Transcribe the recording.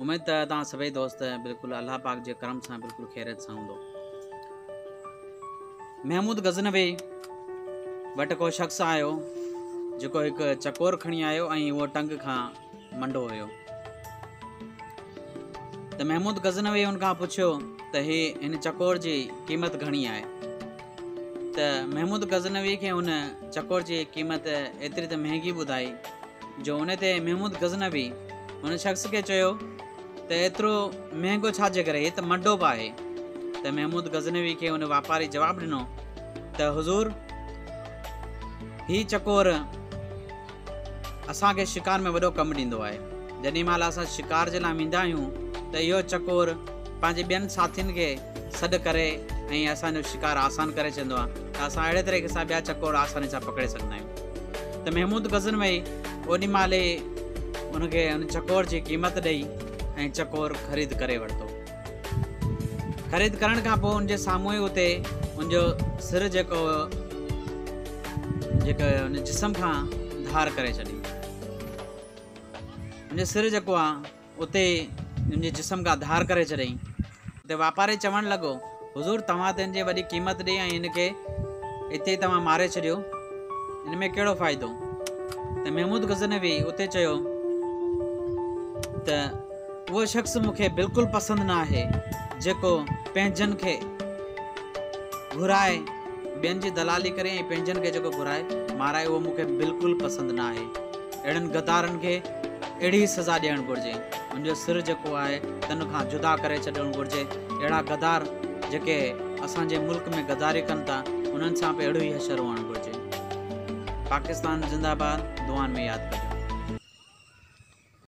اميد ته توهان سڀئي دوست بلڪل الله پاڪ جي ڪرم سان بلڪل خيريت سان هوندو. محمود غزنوي وٽ ڪو شخص آيو جيڪو هڪ چڪور کڻي آيو ۽ اهو ٽنگ کان منڊو هيو ته محمود غزنوي ان کان پڇيو ته هي هن چڪور جي قيمت گهڻي آهي ته محمود غزنوي کي ان چڪور جي قيمت ايتري ته مهنگي ٻڌائي جو ان تي محمود غزنوي ان شخص کي چيو ته ايترو مهنگو ڇا جي ڪري هي ته منڊو به آهي ته محمود غزنوي کي ان واپاري جواب ڏنو ته حضور هي چڪور اسان کي شڪار ۾ وڏو ڪم ڏيندو آهي. جيڏي مهل اسان شڪار جي لاء ويندا آهيون ته اهو چڪور پنهنجي ٻين ساٿين کي سڏ ڪري ۽ اسان جو شڪار آسان ڪري ڇڏيندو آهي ته اسان اهڙي طريقي سان ٻيا چڪور آساني سان پڪڙي سگهندا آهيون ته محمود غزنوي اوڏي مهل ئي ان کي ان چڪور جي قيمت ڏئي ۽ چڪور خريد ڪري ورتو. خريد ڪرڻ کان پوء ان جي سامهون ئي اتي ان جو سر جيڪو هو جيڪو ان جسم کان ڌار ڪري ڇڏي. ان جو سر جيڪو آ اتي ان جي جسم کان ڌار ڪري ڇڏيائين. اتي واپاري چوڻ لڳو، حضور توهان ته ان جي وڏي قيمت ڏئي ۽ ان کي اتي ئي توهان ماري ڇڏيو، ان ۾ ڪهڙو فائدو؟ ته محمود غزنوي اتي چيو ته اهو شخص مون کي بلڪل پسند نه آهي جيڪو پنهنجن کي گهرائي ٻين جي دلالي ڪري ۽ پنهنجن کي جيڪو گهرائي مارائي اهو مون کي بلڪل پسند نه آهي. اهڙن غدارن کي اهڙي سزا ڏيڻ گهرجي. ان جو سر جيڪو آهي تن کان جدا ڪري ڇڏڻ گهرجي. اهڙا غدار جيڪي اسان جي ملڪ ۾ غداري ڪن ٿا انهن سان به اهڙو ئي حشر هئڻ گهرجي. پاڪستان زنده باد دعائن ۾ ياد ڪجو.